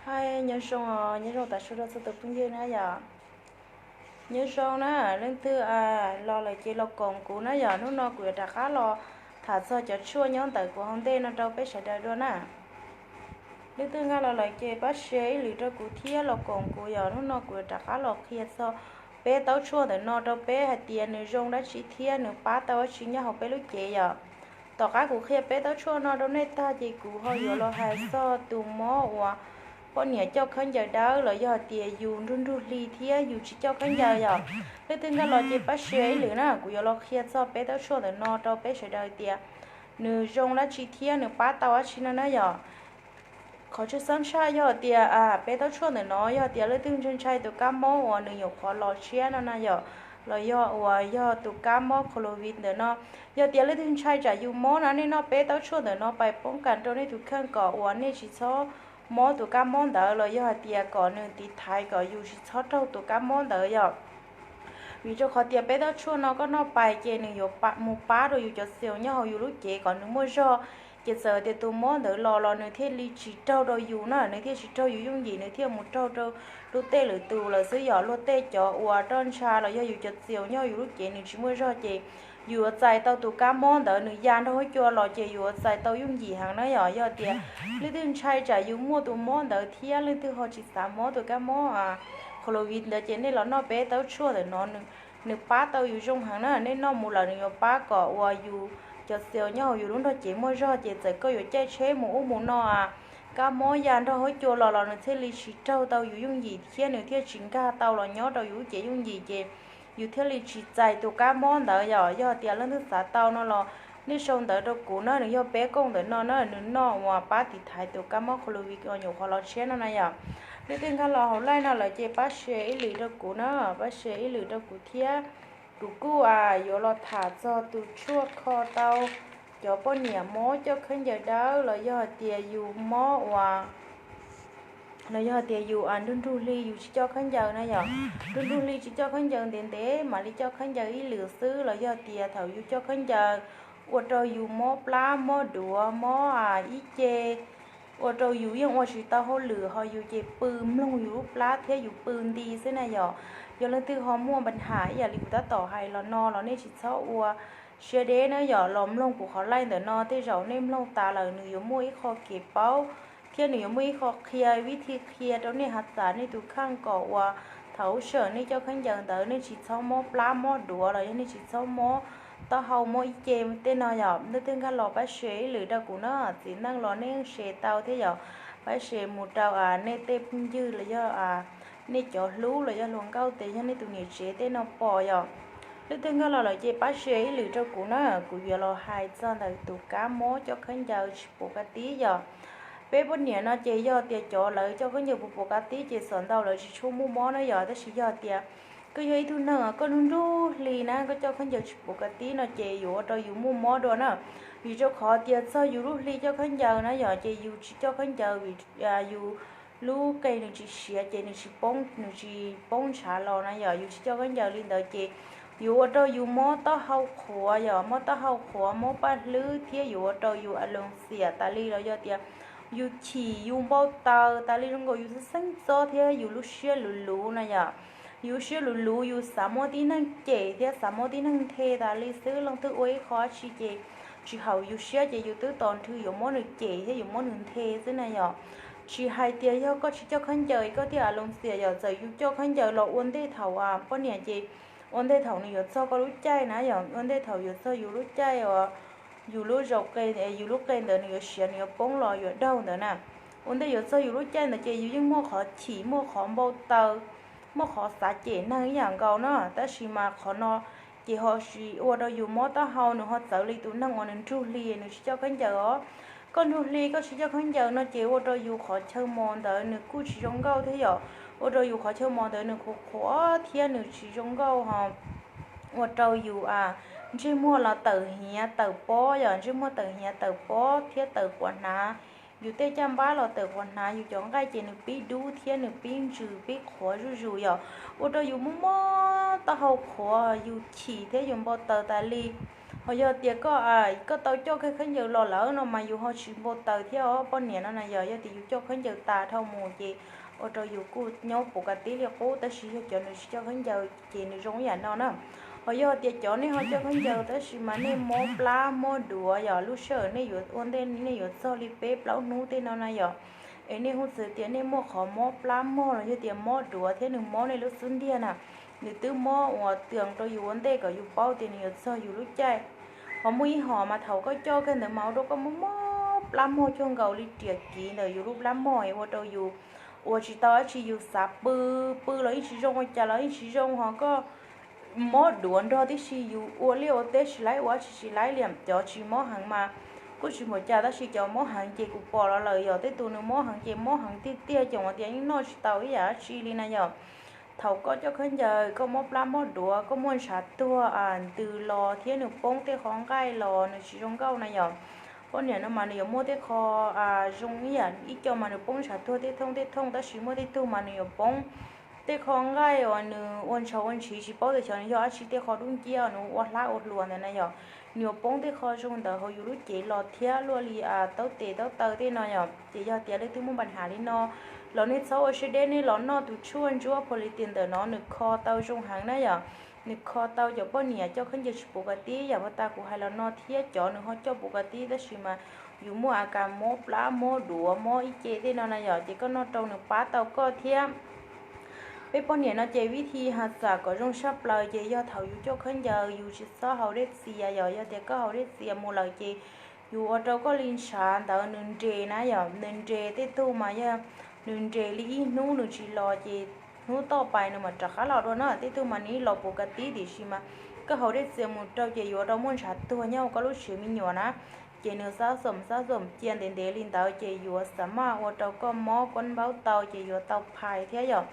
Hi, nyob zoo, nyob zoo tas su rau txhua tus phooj ywg na yom. Nyob zoo na, leej twg los lawm ces los koom kuv na yom. Hnub no kuv yuav rov qab los tham txog cov tshuaj nyob ntawm kuv hauv ntej no rau peb sawv daws dua na. Leej twg nkag los lawm ces pab share ib lwm rau kuv thiab los koom kuv yom. Hnub no kuv yuav rov qab los qhia txog peb taub tshuaj ntawm no rau peb hais tias nws zoo dab tsi thiab nws pab tau dab tsi nyob hauv peb lub cev yom. Tom qab kuv qhia peb taub tshuaj no rau nej tag ces kuv ho yuav los hais txog tus mob uas poj niam coj khaub ncaws dawb los yog hais tias yus nruj nruj hli thiab yus tsis coj khaub ncaws yom. Leej twg nkag los ces pab share ib lwm na, kuv yuav los qhia txog peb taub tshuaj ntawm no rau peb sawv daws tias nws zoo dab tsi thiab nws pab tau dab tsi no na yom. Qhov tshwj xeeb tshaj yog tias peb taub tshuaj ntawm no yog tias leej twg ntshai ntshai tus kab mob uas nws nyuam qhuav los tshiab no na yom, los yog uas yog tus kab mob Covid ntawm no. Yog tias leej twg ntshai tsam yus mob na, nej noj peb taub tshuaj ntawm no pais poob kas rau nej tus kheej kom uas nej tsis txhob mob tus kab mob ntawd los yog hais tias kom nws tiv thaiv kom yus tsis txhob raug tus kab mob ntawd yom. Vim rau qhov tias peb taub tshuaj no koj noj pais ces nws yuav mus pab rau yus cov xees nyob hauv yus lub cev kom nws muaj zog, ces txawm tias tus mob ntawd los los nws thiaj li tsis raug rau yus na, nws thiaj tsis raug yus yooj yim, nws thiaj mus raug rau luag tej lwm tus lawm xwb yom. Luag tej cov uas roj ntsha los yog yus cov xees nyob yus lub cev nws tsis muaj zog ces yus yuav txais tau tus kab mob ntawd nws ya nrog huab cua los ces yus yuav txais tau yooj yim heev na yom. Yog tias leej twg ntshai tsam yus muaj tus mob ntawd thiab leej twg ho tsis xav mob tus kab mob Covid ntawd ces nej los noj peb taub tshuaj ntawm no, nws pab tau yus zoo heev na. Nej noj mus lawm nws yuav pab kom uas yus cov xees nyob hauv yus lub nrog cev muaj zog ces txawm koj yuav caij tsheb mus ub mus no, kab mob ya nrog huab cua los los nws thiaj li tsis raug tau yus yooj yim thiab nws thiaj tsis nkag tau los nyob rau yus lub cev yooj yim ces yus thiaj li tsis txais tus kab mob ntawd yom. Yog tias leej twg xav tau no los nej sau ntawv rau kuv na, nws yog peb kooj ntawm no na, nws noj uas pab tiv thaiv tus kab mob Covid uas nyuam qhuav los tshiab no na yom. Leej twg nkag los hauv live no lawm ces pab share ib lwm rau kuv na, pab share ib lwm rau kuv thiab. Kuv kuj yuav los tham txog tus tshuaj kho tau cov poj niam mob coj khaub ncaws dawb los yog hais tias yus mob uas los yog hais tias yus nruj nruj hli yus tsis coj khaub ncaws na yom. Nruj nruj hli tsis coj khaub ncaws ntev ntev mam li coj khaub ncaws ib lwm xwb los yog tias thaum yus coj khaub ncaws ua rau yus mob plab mob duav mob ib ce, ua rau yus yeej ua tsis tau hauj lwm ho yus ces pw mloog yus lub plab thiab yus pw nti xwb na yom. Yog leej twg ho muaj npa nham ib yam li kuv tab tom hais los no los nej tsis txhob ua siab deb na yom, los mloog kuv qhov live ntawm no tej zaum nej mloog tas lawm nws yuav muaj ib qho kev paub thiab nws yuav muaj ib qho qhia vib thi qhia rau nej hav txam nej tus kheej kom uas thaum ub sij hawm nej coj khaub ncaws ntawd nej tsis txhob mob plab mob duav los yog nej tsis txhob mob taub hau mob ib ce tej no yom. Leej twg nkag los pab share ib lwm rau kuv na, txiv neej los nej share tau thiab yom, pab share mus rau nej tej phooj ywg los yog nej cov hlub los yog hluas nkauj tes yog nej tus niam tsev tej no pom yom. Leej twg nkag los lawm ces pab share ib lwm rau kuv na, kuv yuav los hais txog ntawm tus kab mob coj khaub ncaws tsis puv ka tib yom. Peb poj niam no ces yog tias cov lawv coj khaub ncaws puv puv ka tib ces xam ntau lawv tsis tshua muaj mob na yom, tab sis yog tias koj yog ib tug neeg koj nruj nruj hli na koj coj khaub ncaws tsis puv ka tib no ces yuav ua rau yus muaj mob dua na. Vim rau qhov tias txog yus lub hli coj khaub ncaws na yom, ces yus tsis coj khaub ncaws vim yus lub qe nws tsis siav ces nws tsis poob, nws tsis poob ntshav los na yom. Yus tsis coj khaub ncaws li ntawd ces yuav ua rau yus mob taub hau qhuav yom, mob taub hau qhuav mob paj hlwb thiab yuav ua rau yus aloos xiam tas li los yog tias yus chim yus npau taws tas li zoo nkaus yus xeeb xeeb txob thiab yus lub siab luv luv na yom. Yus lub siab luv luv yus xav muab tib neeg cem thiab xav muab tib neeg nthe tas li xwb. Leej twg ua ib qho dab tsi ces tsis haum yus siab ces yus twb tos nrhw yuav muab nws cem thiab yuav muab nws nthe xwb na yom. Tsis hais tias yog koj tsis coj khaub ncaws koj thiaj aloos xiam yom, txawm yus coj khaub ncaws los ua ntej thaum poj niam ces ua ntej thaum nws yuav txog koj lub caij na yom, ua ntej thaum yuav txog yus lub caij uas yus lub zaus qe, yus lub qe ntawd nws yuav siav nws yuav poob los yuav daug ntawd na. Ua ntej yuav txog yus lub caij ntawd ces yus yeej muaj qhov chim muaj qhov npau taws, muaj qhov xav cem neeg ib yam nkaus na, tab sis mas qhov no ces ho tsis ua rau yus mob taub hau, nws ho txawv li tus neeg uas nws nruj hli nws tsis coj khaub ncaws os. Koj nruj hli koj tsis coj khaub ncaws no ces ua rau yus qhov chaw mos ntawd nws kuj tsis zoo nkauj thiab yom, ua rau yus qhov chaw mos ntawd nws qhuav qhuav thiab nws tsis zoo nkauj ho ua rau yus ntsej muag los tawm hiav tawm pob yom, ntsej muag tawm hiav tawm pob thiab tawm quav hnav. Yus tej caj npab los tawm quav hnav, yus cov nqaij ces nws pib dub thiab nws pib ntsws pib qhuav zuj zus yom, ua rau yus mob mob taub hau qhuav, yus chim thiab yus npau taws tas li. Ho yog tias koj tau coj khaub ncaws los lawm no mas yus ho tsis npau taws thiab os poj niam no na yom. Yog tias yus coj khaub ncaws tas dhau mus ces ua rau yus kuj nyob puv ka tib li qub, tab sis yog cov nws tsis coj khaub ncaws ces nws zoo ib yam no na. Ho yog tias cov nej ho coj khaub ncaws tab sis mas nej mob plab mob duav yom, lub sij hawm nej yuav ua ntej nej yuav txog li peb plaub hnub tej no na yom, es nej hu txwv tias nej muaj qhov mob plab mog los yog tias mob duav thiab nws mob nej lub xub ntiag na, nws twb mob uas twm rau yus ua ntej kom yus paub tias nws yuav txog yus lub caij. Ho muaj ib hom mas thaum koj coj kiag ntawd mas ua rau koj mob mob plab mog cuag nkaus li riam kiv ntawm yus lub plab mog es ua rau yus ua tsis tau dab tsi, yus xav pw, pw los yeej tsis zoo, ua cas los yeej tsis zoo, ho koj mob duav nrog tib si, yus ua liaj ua teb tsis laib, ua dab tsi tsis laib li. Cov tsis mob heev mas kuj tsis npaum cas, tab sis cov mob heev ces kuv pom los lawm yom, tej tus nws mob heev ces mob heev tiag tiag, ces ua tias yeej noj tsis tau ib yam dab tsi li na yom. Thaum koj coj khaub ncaws koj mob plab mob duav, koj muaj ntshav tuag ntws los thiab nws poob tej qhov nqaij los nws tsis zoo nkauj na yom. Poj niam no mas nws yuav muaj tej qho zoo ib yam, ib co mas nws poob ntshav tuag tej thooj tej thooj, tab sis muaj tej tug mas nws yuav poob tej qho nqaij uas nws ua ntshaus ua ntshiv tsis paub tias xyov nws yog dab tsi, tej qho dub nciab nws ua hlab ua hluas ntawd na yom. Nws yuav poob tej qho zoo ntawd hauv yus lub cev los thiab luaj li taub tes taub taw tej no yom. Ces yog tias leej twg muaj npa nham li no los nej txhob ua siab deb, nej los noj tus tshuaj ntsuab pho li tias ntawm no nws kho tau zoo heev na yom. Nws kho tau cov poj niam coj khaub ncaws tsis puv ka tib yam uas tas kuv hais los no thiab cov nws ho coj puv ka tib tab sis mas yus muaj a kas mob plab mob duav mob ib ce tej no na yom, ces koj noj rau nws pab tau koj thiab. Peb poj niam no ces vib thi has xam kom zoo tshaj plaws ces yog thaum yus coj khaub ncaws yus tsis txhob haus dej txias yom. Yog tias koj haus dej txias mus lawm ces yus ua rau koj li ntshav ntawd nws nres na yom, nws nres, tej tug mas yog nws nres li ib hnub nws tsis los ces hnub toj pais nws mam rov qab los dua na. Tej tug mas nws los puv ka tib tiam sis mas koj haus dej txias mus rau ces yuav rau muaj ntshav tuag nyob hauv koj lub siav me nyuam na. Ces nws xab xom xab xom cia ntev ntev li ntawd ces yuav xav maj ua rau koj mob koj npaub tau ces yuav tau phais thiab yom.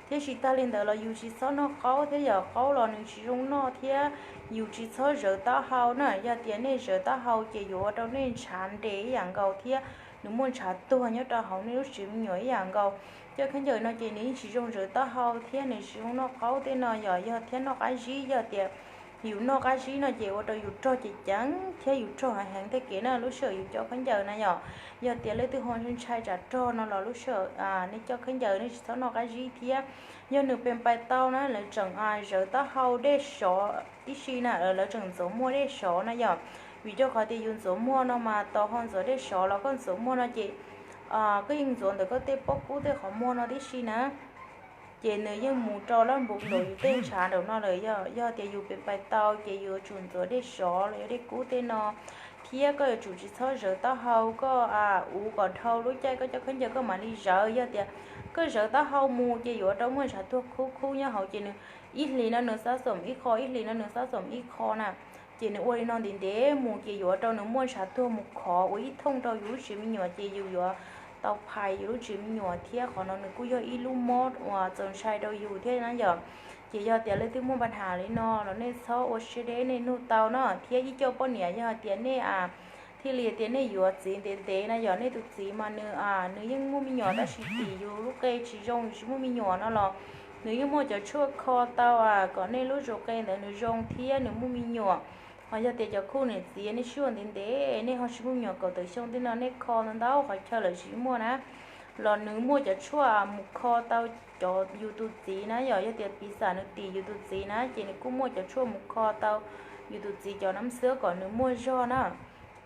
Thiab tsis tag li ntawd los yus tsis txhob noj qaub thiab yom, qaub los nws tsis zoo noj thiab yus tsis txhob zawv taub hau na. Yog tias nej zawv taub hau ces yuav ua rau nej ntshav nres ib yam nkaus thiab nws muaj ntshav tuag nyob rau hauv nej lub siav me nyuam ib yam nkaus. Coj khaub ncaws no ces nws yeej tsis zoo zawv taub hau thiab nws tsis zoo noj qaub tej no yom, yog thiab noj qab zib, yog tias yus noj qab zib no ces ua rau yus rog ceev ceev thiab yus rog heev heev tej kev na lub sij hawm yus coj khaub ncaws na yom. Yog tias leej twg ho ntshai tsam rog no los lub sij hawm nej coj khaub ncaws nej tsis txhob noj qab zib thiab. Yog nws pes pais tau na lawv tseem zawv taub hau dej sov tib si na, lawv tseem ntxuav muag dej sov na yom. Vim rau qhov tias yus ntxuav muag no mas tos ho ntxuav dej sov los koj ntxuav muag no ces koj yeej ntxuav ntawm koj tej pob kub tej qhov muag no tib si na. Ces nws yeej mus rau lab npus nraum yus tej ntshav nraum no lawm. Yog tias yus pes pais tau ces yus yuav tsum ntxuav dej sov los yog dej kub tej no, thiab koj yuav tsum tsis txhob zawv taub hau, koj uv kom dhau lub caij koj coj khaub ncaws koj mam li zawv. Yog tias koj zawv taub hau mus ces yuav rau muaj ntshav tuag khub khub nyob hauv ces nws ib hlis no nws xab xom ib qho, ib hlis no nws xab xom ib qho na. Ces nws ua li no ntev ntev mus ces yuav rau nws muaj ntshav tuag mus khov ua ib thooj rau yus lub siav me nyuam ces yus yuav tau phais yus lub siav me nyuam thiab qhov no nws kuj yog ib lub mob uas txaus ntshai rau yus thiab na yom. Ces yog tias leej twg muaj npa nham li no los nej txhob ua siab deb, nej nug tau no. Thiab ib co poj niam yog hais tias nej thiaj li tias nej yuav txiv ntev ntev na yom, nej tus txiv mas nws nws yeej muaj me nyuam tab sis tim yus lub qe tsis zoo tsis muaj me nyuam no los nws yeej muaj cov tshuaj kho tau kom nej lub zus qe ntawd nws zoo thiab nws muaj me nyuam. Ho yog tias cov khuj niam txiv nej sib ua ntev ntev nej ho tsis muaj me nyuam kaum tawm xyoo tej no nej kho ntau ntau qhov chaw lawm tsis muaj na, los nws muaj cov tshuaj mus kho tau cov yus tus txiv na yom. Yog tias piv xam nws tim yus tus txiv na ces nws kuj muaj cov tshuaj mus kho tau yus tus txiv cov nab xwb kom nws muaj zog na.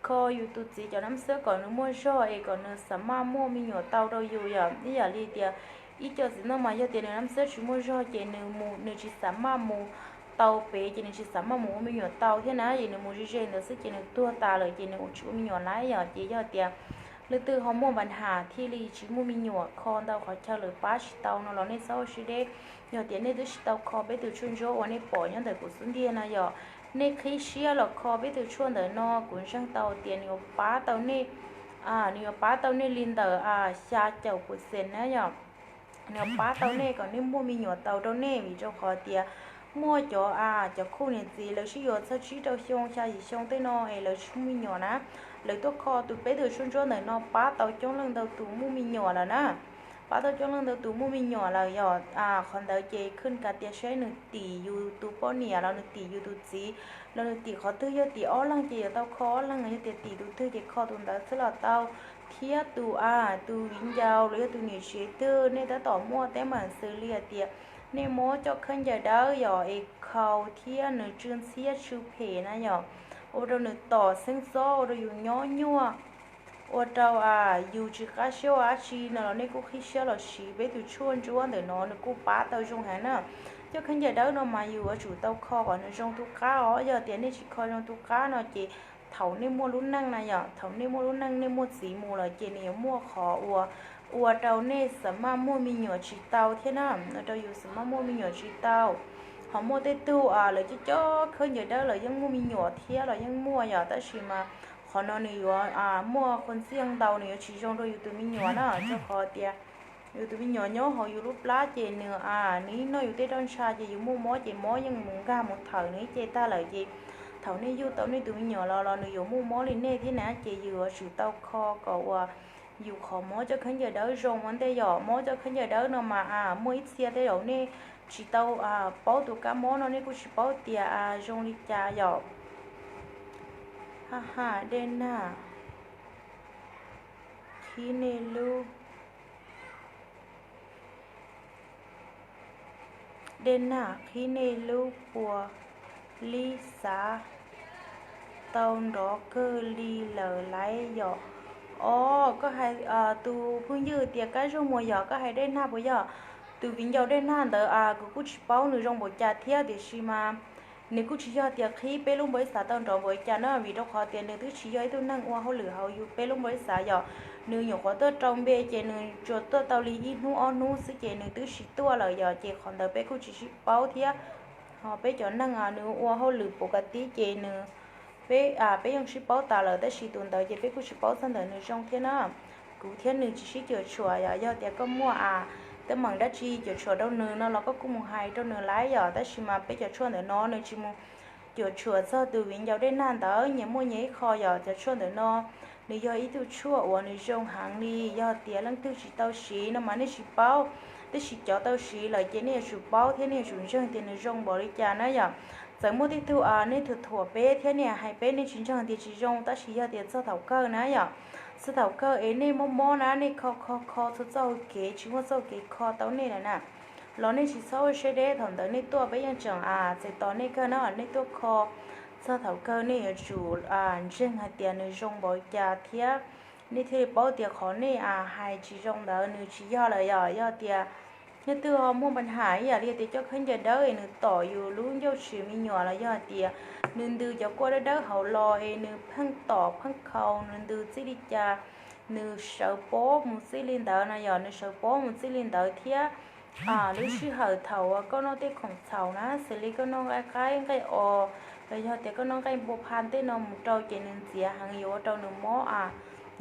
Kho yus tus txiv cov nab xwb kom nws muaj zog es kom nws xav maj muaj me nyuam tau rau yus yom. Ib yam li tias ib co txiv neej mas yog tias nws nab xwb tsis muaj zog ces nws mus nws tsis xav maj mus tau pem ces nws tsis xav maj mus ua me nyuam tau thiab na, es nws mus ze ze ntawd xwb ces nws tuag tas lawm ces nws tsis ua me nyuam lawm yom. Ces yog tias leej twg ho muaj npa nham thiaj li tsis muaj me nyuam, kho ntau qhov chaw lawm pab tsis tau no los nej txhob ua siab deb. Yog tias nej twb tsis tau kho peb tus tshuaj ntsuab uas nej pom nyob ntawm kuv xub ntiag no yom, nej qhib siab los kho peb tus tshuaj ntawm no, kuv ntseeg tau tias nws yuav pab tau nej, nws yuav pab tau nej li ntawm xya caum percent na yom. Nws yuav pab tau nej kom nej muaj me nyuam tau rau nej, vim rau qhov tias muaj cov, cov khuj niam txiv lawv sib yuav txog tsib rau xyoo xya yim xyoo tej no es lawv tsis muaj me nyuam na, lawv tuaj kho tus peb tus tshuaj ntsuab ntawm no pab tau coob leej ntau tus muaj me nyuam lawm na. pab tau coob leej ntau tus muaj me nyuam lawm yom. Qhov ntawd ces khwj kav tias saib nws tim yus tus poj niam los nws tim yus tus txiv, los nws tim qhov twg. Yog tim ob leeg ces yuav tau kho ob leeg, yog tias tim tus twg ces kho tus ntawd xwb los tau. Thiab tus, tus viv ncaus los yog tus niam tsev twg nej tab tom muaj teeb meem xws li hais tias nej mob coj khaub ncaws dawb yom, es khaus thiab nws tsw ntxhiab tsw phem na yom, ua rau nws tom xeeb xob, ua rau yus nyob nyuaj, ua rau yus tsis qab siab ua dab tsi no los nej kuj qhib siab los siv peb tus tshuaj ntsuab ntawm no, nws kuj pab tau zoo heev na. Coj khaub ncaws dawb no mas yus yuav tsum tau kho kom nws zoo tu qab os. Yog tias nej tsis kho zoo tu qab no ces thaum nej muaj lub neej na yom, thaum nej muaj lub neej nej muaj txiv mus lawm ces nws yuav muaj qhov uas ua rau nej xam maj muaj me nyuam tsis tau thiab na, ua rau yus xam maj muaj me nyuam tsis tau. Ho muaj tej tug lawv coj coj khaub ncaws dawb lawv yeej muaj me nyuam thiab los yeej muaj yom, tab sis mas qhov no nws yuav muaj qhua ntxiaj ntau, nws yuav tsis zoo rau yus tus me nyuam na, rau qhov tias yus tus me nyuam nyob hauv yus lub plab ces nws, nws ib noj yus tej roj ntsha ces yus muaj mob ces mob yeej mus nkag mus thawm nws ib ce tag lawm ces thaum nej yug tau nej tus me nyuam los los nws yuav muaj mob li nej thiab na, ces yus yuav tsum tau kho kom uas yus qhov mob coj khaub ncaws dawb zoo ua ntej yom. Mob coj khaub ncaws dawb no mas muaj ib txhia tej zaum nej tsis tau paub tus kab mob no nej kuj tsis paub tias zoo li cas yom. Ha ha, dej nag qhib nej lub, dej nag qhib nej lub pua lib xav tau nrov kawg li lawm laiv yom. Os, koj hais tus phooj ywg tias kab zuj mus yog koj hais dej nag puas yog? Tus viv ncaus dej nag ntawd kuv kuj tsis paub nws zoo npaum cas thiab, tiam sis mas nws kuj tsis yog tias qhib peb lub npau li xav tau nrov npaum li cas na, vim rau qhov tias nws twb tsis yog ib tug neeg ua hauj lwm hauv yus peb lub npau li xav yom. Nws nyuam qhuav tuaj rau npe ces nws tsuas tuaj tau li ib hnub ob hnub xwb ces nws twb tsis tuaj lawm yom, ces qhov ntawd peb kuj tsis sib paub thiab. Ho peb cov neeg nws ua hauj lwm puv ka tib ces nws, peb, peb yeej sib paub tas lawm, tab sis tus ntawd ces peb kuj tsis paub txog ntawm nws zoo thiab na. Kuv thiab nws tsis sib cuam tshuam yom, yog tias koj muaj teeb meem dab tsi cuam tshuam rau nws no los koj kuj mus hais rau nws laiv yom, tab sis mas peb cov tshuaj ntawm no nws tsis mus cuam tshuam txog tus viv ncaus dej nag ntawd. Nyias muaj nyias ib qho yom, cov tshuaj ntawm no nws yog ib tug tshuaj uas nws zoo heev li, yog tias leej twg tsis tau siv no mas nej tsis paub, tab sis cov tau siv lawm ces nej yuav tsum paub thiab nej yuav tsum ntseeg tias nws zoo npaum li cas na yom. Txawm muaj tej tug nej thuam thuam peb thiab nej hais peb nej tsis ntseeg tias tsis zoo, tab sis yog tias txog thaum kawg na yom, txog thaum kawg es nej mob mob na, nej kho kho kho txhua txoj hau kev tsis muaj txoj hau kev kho tau nej lawm na, los nej tsis txhob ua siab deb, thaum ntawd nej tuaj peb yeej tseem txais tos nej kawg na, nej tuaj kho txog thaum kawg nej yuav tsum ntseeg hais tias nws zoo npaum li cas thiab nej thiaj li paub tias qhov nej hais tsis zoo ntawd nws tsis yog lawm yom. Yog tias nej twb ho muaj npa nham ib yam li tias coj khaub ncaws dawb es nws tom yus lub ncauj tsev me nyuam los yog hais tias nws ntws cov kua dawb dawb hauv los es nws pheej tom pheej khaus nws ntws txij li cas, nws sawv pob mus txij li ntawd na yom, nws sawv pob mus txij li ntawd thiab lub sij hawm thaum uas koj noj tej khoom txhaum na, xws li koj noj nqaij qaib nqaij os, los yog tias koj noj nqaij npua phaj tej no mus rau ces nws ntxiav heev yuav ua rau nws mob,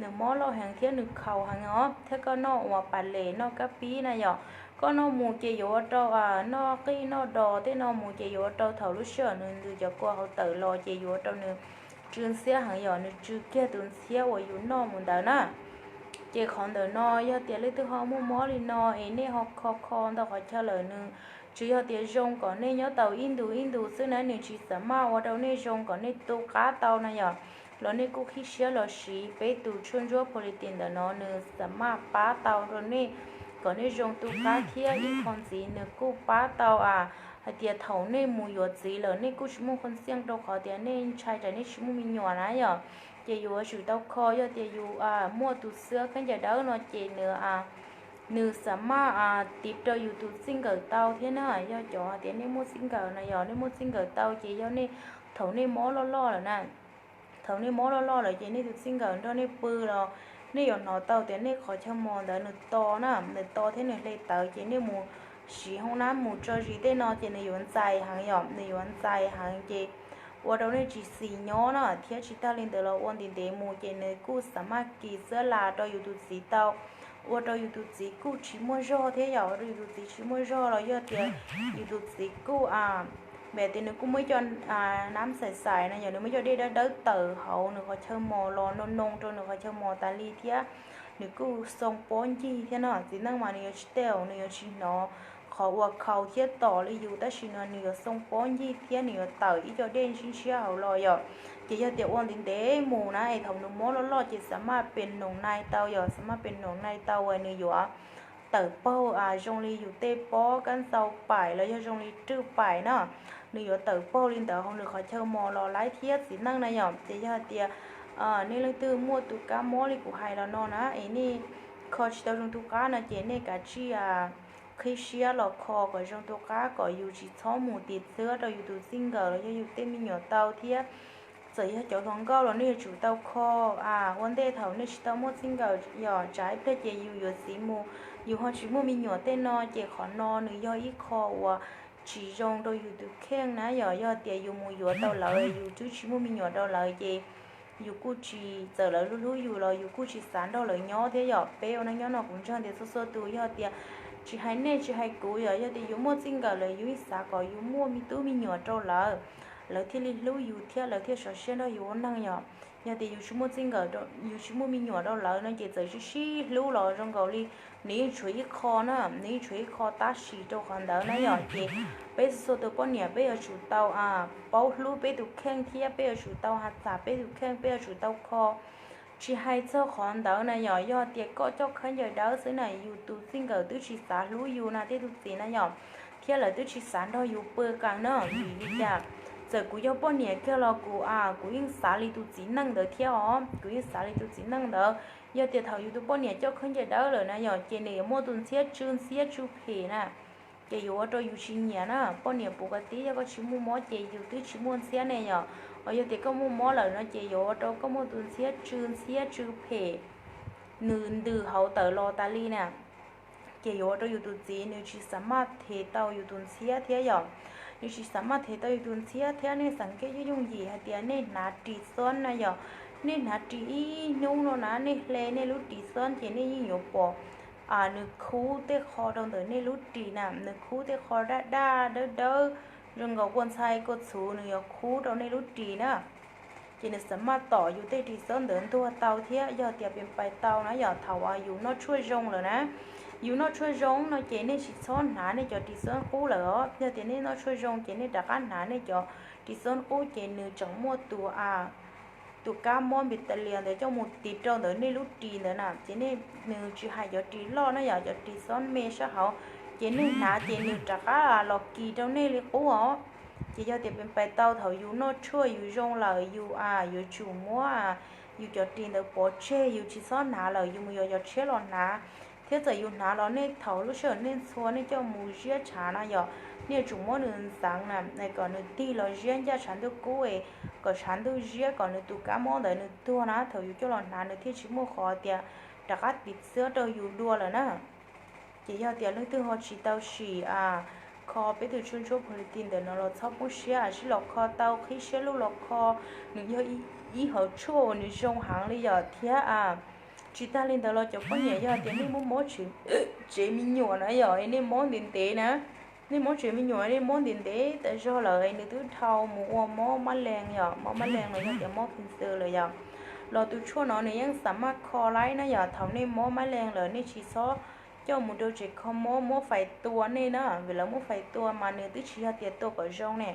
nws mob loj heev thiab nws khaus heev os. Thiab koj noj uas pas les noj kab pib na yom, koj noj mus ces yuav ua rau, noj qij noj dos tej no mus ces yuav ua rau thaum lub sij hawm nws ntws cov kua hauv tawm los ces yuav ua rau nws tsw ntxhiab heev yom, nws tsw kiag tus ntxhiab uas yus noj mus ntawd na. Ces qhov ntawm no yog tias leej twg ho muaj mob li no es nej ho kho kho ntau qhov chaw lawm nws tsuas yog tias zoo kom nej nyob tau ib ntus ib ntus xwb na, nws tsis xam maj ua rau nej zoo kom nej tu qab tau na yom. Los nej kuj qhib siab los siv peb tus tshuaj ntsuab Politin ntawm no, nws xam maj pab tau rau nej kom nej zoo tu qab thiab ib qho ntxiv nws kuj pab tau hais tias thaum nej mus yuav txiv lawm nej kuj tsis muaj qhov ntxiaj rau qhov tias nej ntshai tsam nej tsis muaj me nyuam na yom. Ces yus yuav tsum tau kho, yog tias yus muaj tus xwb khaub ncaws dawb no ces nws, nws xam maj tiv rau yus tus txij nkawm tau thiab na. Yog cov tias nej muaj txij nkawm no yog nej muaj txij nkawm tau ces yog nej, thaum nej mob loj loj lawm na, thaum nej mob loj loj lawm ces nej tus txij nkawm nrog nej pw los nej yuav hnov tau tias nej qhov chaw mos ntawd nws to na, nws to thiab nws hle tawv ces nej mus siv hoob nab mus tso zis tej no ces nws yuav ntxais heev yom, nws yuav ntxais heev ces ua rau nej tsis xis nyob na, thiab tsis tag li ntawd los ua ntev ntev mus ces nws kuj xam maj kis xwb las rau yus tus txiv tau, ua rau yus tus txiv kuj tsis muaj zog thiab yom, ua rau yus tus txiv tsis muaj zog los yog tias yus tus txiv kuj npe tias nws kuj muaj ib co nab xais xais na yom, nws muaj ib co dej dawb dawb tawm hauv nws qhov chaw mos los noo noo rau nws qhov chaw mos tas li thiab. nws kuj xoo pob ncig thiab no. Txiv neej mas nws yuav tsis tau, nws yuav tsis hnov qhov uas khaus thiab tom li yus, tab sis no nws yuav xoo pob ncig thiab nws yuav tawm ib co dej ntshiab ntshiab hauv los yom. Ces yog tias ua ntev ntev mus na es thaum nws mob loj loj ces xa maj pes noos nai tau yom, xa maj pes noos nai tau es nws yuav tawm paug zoo li yus tej pob kab ntxau paim los yog zoo li rwj paim na. Nws yuav tawm paug li ntawd hauv nws qhov chaw mos los laib thiab txiv neej na yom. Ces yog hais tias nej leej twg muaj tus kab mob li kuv hais los no na es nej kho tsis tau zoo tus qab no ces nej kav tsij qhib siab los kho kom zoo tus qab kom yus tsis txhob mus tiv txwb rau yus tus txij nkawm los yog yus tej me nyuam tau thiab. Txawm yog cov hluas nkauj los nej yuav tsum tau kho ua ntej thaum nej tsis tau muaj txij nkawm yom, tsam ib pliag ces yus yuav txiv mus, yus ho tsis muaj me nyuam tej no ces qhov no nws yog ib qho uas tsis zoo rau yus tus kheej na yom. Yog tias yus mus yuav tau lawv, yus twb tsis muaj me nyuam rau lawv ces yus kuj tsis, txawm lawv hlub hlub yus los yus kuj tsis xav nrog lawv nyob thiab yom. Peb ua neej nyob no kuv ntseeg tias txhua txhua tus yog tias tsis hais nej tsis hais kuv yom, yog tias yus muaj txij nkawm lawm yus yeej xav kom yus muaj me tub me nyuam rau lawv, lawv thiaj li hlub yus thiab lawv thiaj sov siab nrog yus ua neeg yom. Yog tias yus tsis muaj txij nkawm, yus tsis muaj me nyuam rau lawv no ces txawm sib sib hlub los zoo nkaus li nws yeej tshuav ib qho na, nws yeej tshuav ib qho tab sis rau qhov ntawd na yom. Ces peb txhua txhua tus poj niam peb yuav tsum tau paub hlub peb tus kheej thiab peb yuav tsum tau has txam peb tus kheej, peb yuav tsum tau kho. Tsis hais txog qhov ntawd na yom, yog tias koj coj khaub ncaws dawb xwb na yus tus txij nkawm twb tsis xav hlub yus na tej tus txiv na yom, thiab lawv twb tsis xav nrog yus pw qees na. Vim li cas? Txawm kuv yog poj niam kiag los kuv, kuv yeej xav li tus txiv neej ntawd thiab os, kuv yeej xav li tus txiv neej ntawd. Yog tias thaum yus tus poj niam coj khaub ncaws dawb lawm na yom ces nws yuav muaj tus ntxhiab tsw ntxhiab tsw phem na. Ces yuav ua rau yus tsis nyiam na. Poj niam puv ka tib yog koj tsis muaj mob ces yus twb tsis muaj ntxhiab ne yom. Os yog tias koj muaj mob lawm no ces yuav ua rau koj muaj tus ntxhiab tsw ntxhiab tsw phem, nws ntws hauv tawm los tas li na. Ces yuav ua rau yus tus txiv nws tsis xav maj thev tau yus tus ntxhiab thiab yom. Nws tsis xav maj thev tau yus tus ntxhiab thiab. Nej xav kev yooj yooj yim hais tias nej hnav ris xoob na yom, nej hnav ris ib hnub no na, nej hle nej lub ris xoob ces nej yeej yuav pom nws khub tej qho rau ntawm nej lub ris na, nws khub tej qho daj daj dawb dawb zoo nkaus kua ntxhai kua txhuv nws yuav khub rau nej lub ris na. Ces nws xav maj tom yus tej ris xoob ntawd ntuag tau thiab. Yog tias pes pais tau na yom, thaum yus noj tshuaj zoo lawm na, yus noj tshuaj zoo no ces nej tsis txhob hnav nej cov ris xoob qub lawm os. Yog tias nej noj tshuaj zoo ces nej rov qab hnav nej cov ris xoob qub ces nws tseem muaj tus tus kab mob npis tas lias ntawd coj mus tiv rau ntawm nej lub ris ntawd na. Ces nws tsis hais cov ris loj na yom, cov ris xoob me sab hauv, ces nej hnav ces nws rov qab los kis rau nej li qub os. Ces yog tias pes pais tau thaum yus noj tshuaj yus zoo lawm yus yuav tsum muab yus cov ris ntawd pov tseg, yus tsis txhob hnav lawm, yus mus yuav cov tshiab los hnav. Thiab txawm yus hnav los nej thaum lub sij hawm nej ntxhua nej coj mus ziab tshav na yom, nej yuav tsum muab nws ntxeev na, kom nws tig los ziab ncaj tshav ntuj kub es kom tshav ntuj ziab kom nws tus kab mob ntawd nws tuag na, thaum yus coj los hnav nws thiaj tsis muaj qhov tias rov qab tiv xwb rau yus dua lawm na. Ces yog tias leej twg ho tsis tau sim kho peb tus tshuaj ntsuab phoos lis tis ntawm no los txhob poob siab, sib los kho tau, qhib siab lug los kho. Nws yog ib hom tshuaj uas nws zoo heev li yom. Thiab tsis tag li ntawd los cov poj niam yog tias nej muaj mob tsev me nyuam na yom, nej mob ntev ntev na, nej mob tsev me nyuam nej mob ntev ntev tas zog lawm es nws twb dhau mus ua mob mab lees yom, mob mab lees los yog tias mob phi xws lawm yom, los tus tshuaj no nws yeej xav maj kho laib na yom. Thaum nej mob mab lees lawm nej tsis txhob coj mus rau tsev kho mob muab fais tua nej na, vim lawv muab fais tua mas nws twb tsis yog tias tua kom zoo ne,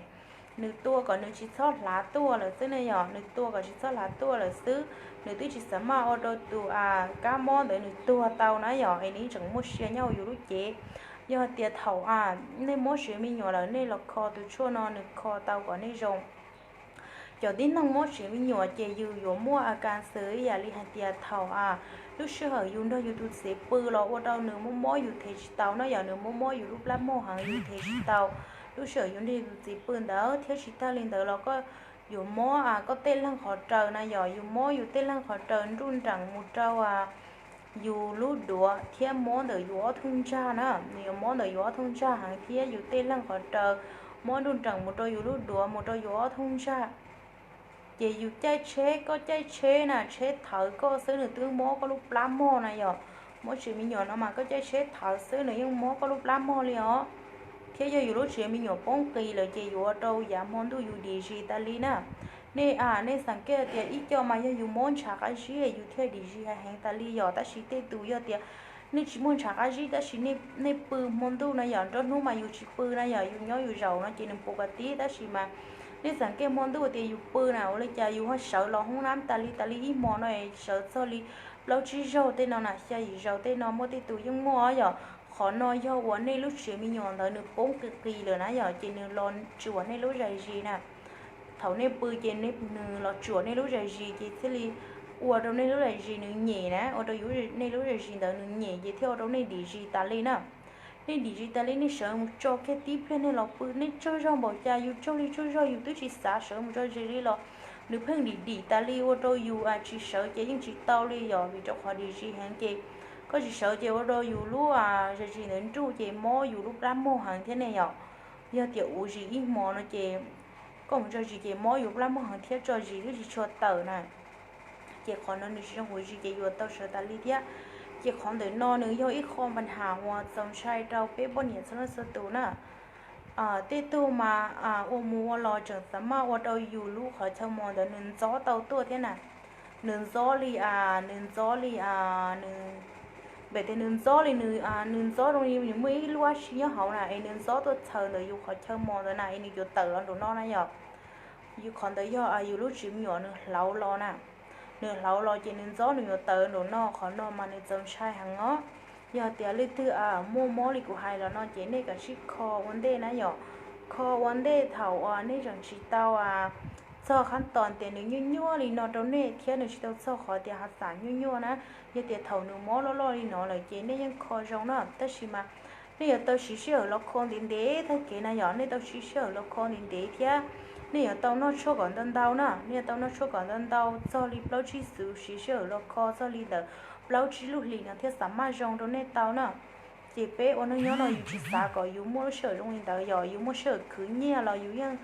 nws tua kom nws tsis txhob hlav tuaj lawm xwb ne yom, nws tua kom tsis txhob hlav tuaj lawm xwb. Nws twb tsis xav maj ua rau tus kab mob ntawd nws tuag tau na yom, es nws tseem muaj sia nyob hauv yus lub cev. Yog tias thaum nej mob tsev me nyuam lawm nej los kho tus tshuaj no nws kho tau kom nej zoo. Cov tib neeg mob tsev me nyuam ces yus yuav muaj a kas xws ib yam li hais tias thaum lub sij hawm yus nrog yus tus txiv pw los ua rau nws mob mob yus thev tsis tau na yom, nws mob mob yus lub plab mog heev yus thev tsis tau. Lub sij hawm yus nrog yus tus txiv pw ntawd thiab tsis tag li ntawd los koj yuav mob koj tej leeg qhov raws na yom, yus mob yus tej leeg qhov raws nruj nreem mus rau yus lub duav thiab mob ntawm yus ob thooj ntsag na, nws yuav mob ntawm yus ob thooj ntsag heev thiab yus tej leeg qhov raws mob nruj nreem mus rau yus lub duav mus rau yus ob thooj ntsag. Ces yus caij tsheb, koj caij tsheb na, tsheb thawv koj xwb nws twb mob koj lub plab mog na yom. Mob tsev me nyuam no mas koj caij tsheb thawv xwb nws yeej mob koj lub plab mog li os. Thiab yog yus lub tsev me nyuam poob qis lawm ces yuav ua rau yav hmo ntuj yus dim zis tas li na. Nej, nej xav kev tias ib co mas yog yus mob ntshav qab zib yus thiaj dim zis heev tas li yom, tab sis tej tus yog tias nej tsis muaj ntshav qab zib tab sis nej pw hmo ntuj na yom, nruab hnub mas yus tsis pw na yom, yus nyob yus zaum no ces nws puv kom tib, tab sis mas nej xav kev hmo ntuj tias yus pw na ua li cas yus ho sawv los hoob nab tas li tas li ib hmo no, sawv txog li plaub tsib zaug tej no na, xya yim zaus tej no muaj tej tus yeej muaj yom. Qhov no yog uas nej lub tsev me nyuam ntawd nws poob qis qis lawm na yom, ces nws los tsuam nej lub zais zis na. Thaum nej pw ces nws los tsuam nej lub zais zis ces thiaj li ua rau nej lub zais zis nws nyem na, ua rau nej lub zais zis ntawd nws nyem ces thiaj ua rau nej dim zis tas li na. Nej dim zis tas li nej sawv mus tso kiag tib pliag nej los pw, nej tsaug zog npaum cas yus tsaug li tsaug zog yus twb tsis xav sawv mus tso zis li los nws pheej dim dim tas li ua rau yus tsis sawv ces yeej tsis tau li yom, vim rau qhov dim zis heev ces koj tsis sawv ces ua rau yus lub zais zis ntawd nruj ces mob yus lub plab muag heev thiab ne yom. Yog tias ua zis ib hmo no ces koj mus tso zis ces mob yus plab muag heev thiab tso zis twb tsis tshua tawm na. Ces qhov no nws tsis zoo huv zis ces yuav tau sawv tas li thiab. Ces qhov ntawm no nws yog ib qho npa nham uas txaus ntshai rau peb poj niam txhua leej txhua tus na. Tej tug mas ua mus ua los tseem xav maj ua rau yus lub qhov chaw mos ntawd nws ntxob tau tuaj thiab na. Nws ntxob li, nws ntxob li, nws, npem tias nws ntxob li, nws ntxob zoo li nws muaj ib lub dab tsi nyob hauv na es nws ntxob tuaj txhaws ntawm yus qhov chaw mos ntawd na es nws yuav tawm los nraum no na yom. Yus qhov ntawd yog yus lub tsev me nyuam nws hlauv los na. Nws hlauv los ces nws ntxob nws yuav tawm nraum no, qhov no mas nws txaus ntshai heev os. Yog tias leej twg muaj mob li kuv hais los no ces nej kav tsij kho ua ntej na yom. Kho ua ntej thaum uas nej tseem tsis tau txog qhab tos tias nws nyuaj nyuaj li no rau nej thiab nws tsis tau txog qhov tias hav xam nyuaj nyuaj na. Yog tias thaum nws mob loj loj li no lawm ces nej yeej kho zoo na, tab sis mas nej yuav tau siv sij hawm los kho ntev ntev tag kev na yom, nej tau siv sij hawm los kho ntev ntev thiab nej yuav tau noj tshuaj kom ntau ntau na, nej yuav tau noj tshuaj kom ntau ntau txog li plaub tsib xuv, siv sij hawm los kho txog li ntawm plaub tsib lub hlis no thiaj xam maj zoo rau nej tau na. Ces peb ua neej nyob no yus tsis xav kom yus muaj lub sij hawm zoo li ntawd, yog yus muaj sij hawm khwv nyiaj los yus yeej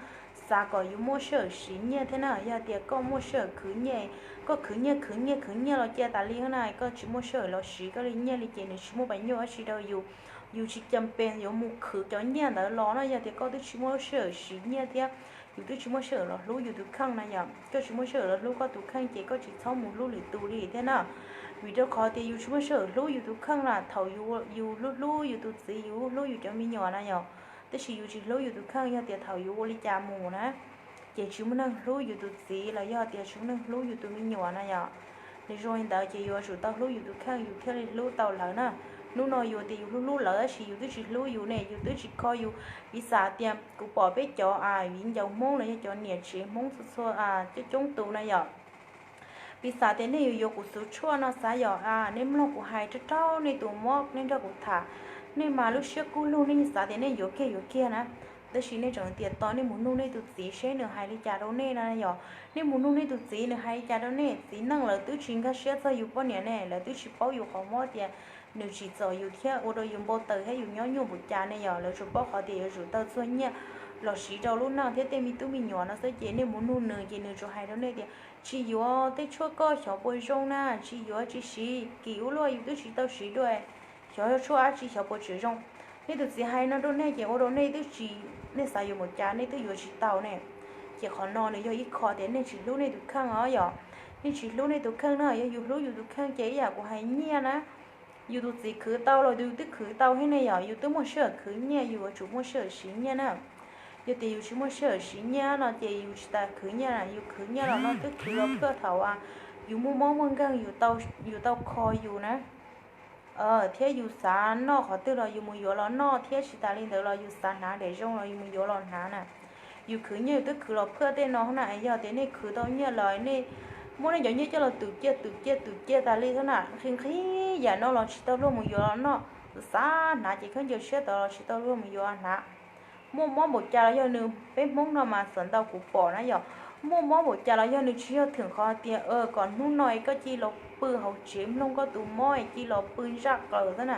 xav kom yus muaj sij hawm siv nyiaj thiab na. Yog tias koj muaj sij hawm khwv nyiaj, koj khwv nyiaj khwv nyiaj khwv nyiaj los cia tas li na, koj tsis muaj sij hawm los siv koj li nyiaj li ces nws tsis muaj pab nyuaj dab tsi rau yus. Yus tsis cas pes yuav mus khwv cov nyiaj ntawd los na, yog tias koj twb tsis muaj lub sij hawm siv nyiaj thiab yus twb tsis muaj sij hawm los hlub yus tus kheej na yom, koj tsis muaj sij hawm los hlub koj tus kheej ces koj tsis txhob mus hlub lwm tus li thiab na. Vim rau qhov tias yus tsis muaj sij hawm hlub yus tus kheej na, thaum yus hlub hlub yus tus txiv, yus hlub yus cov me nyuam na yom, tab sis yus tsis hlub yus tus kheej, yog tias thaum yus ua li cas mus na, ces tsis muaj neeg hlub yus tus txiv los yog tias tsis muaj neeg hlub yus tus me nyuam na yom. Nws zoo li ntawd ces yuav tsum tau hlub yus tus kheej yus thiaj li hlub tau lawv na. Hnub no yus tias yus hlub hlub lawv tab sis yus twb tsis hlub yus ne, yus twb tsis kho yus. Piv xam tias kuv pom peb cov viv ncaus Hmoob los yog cov niam tsev Hmoob txhua txhua coob coob tus na yom. Piv xam tias nej yuav yuav kuv xuv tshuaj no xav yom, nej mloog kuv hais rau rau nej tus mob nej nrog kuv tham, nej mas lub siab kub lug nej xav tias nej yuav kiag yuav kiag na. Tab sis nej tseem tias tos nej mus nug nej tus txiv seb nws hais li cas rau nej na yom. Nej mus nug nej tus txiv nws hais li cas rau nej, txiv neej lawv twb tsis nkag siab txog yus poj niam ne, lawv twb tsis paub yus qhov mob tias nws tsim txom yus thiab ua rau yus npau taws thiab yus nyob nyuaj npaum cas ne yom. Lawv tsuas paub qhov tias yuav tsum tau txuag nyiaj los siv rau lub neej thiab tej me tub me nyuam no xwb ces nej mus nug nws ces nws tsuas hais rau nej tias tsis yuav, tej tshuaj koj xyov puas zoo na, tsis yuav tsis siv, kim ua luaj yus twb tsis tau siv dua, xyov tshuaj dab tsi xyov puas tseem zoo. Nej tus txiv hais no rau nej ces ua rau nej twb tsis, nej xav yuav npaum cas nej twb yuav tsis tau ne. Ces qhov no nws yog ib qho tias nej tsis hlub nej tus kheej os yom. Nej tsis hlub nej tus kheej na, yog yus hlub yus tus kheej ces ib yam kuv hais nyiaj na, yus tus txiv khwv tau los yus twb khwv tau thiab ne yom, yus twb muaj sij hawm khwv nyiaj yus yuav tsum muaj sij hawm siv nyiaj na. Yog tias yus tsis muaj sij hawm siv nyiaj no ces yus tsis tas khwv nyiaj na, yus khwv nyiaj los no twb khwv los phwj thaum yus muaj mob muaj nkeeg yus tau kho yus na. Thiab yus xav noj qhov twg los yus mus yuav los noj thiab tsis tas li ntawd los yus xav hnav daim zoo los yus mus yuav los hnav na. Yus khwv nyiaj yus twb khwv los phwj tej no na, yog tias nej khwv tau nyiaj los nej muab nej cov nyiaj coj los twm ciaj twm ciaj twm ciaj tas li xwb na, nqhis nqhis yam no los tsis tau luag mus yuav los noj, xav hnav ces khaub ncaws siab tod los tsis tau luag mus yuav hnav. Muaj mob npaum cas los yog nws, peb Hmoob no mas xav ntau kuv pom na yom, muaj mob npaum cas los yog nws tsis yog thwm qhov tias kom hnub no es koj cia li los pw hauv tsev mloog koj tus mob es cia li los pw ntsaj qaws xwb na.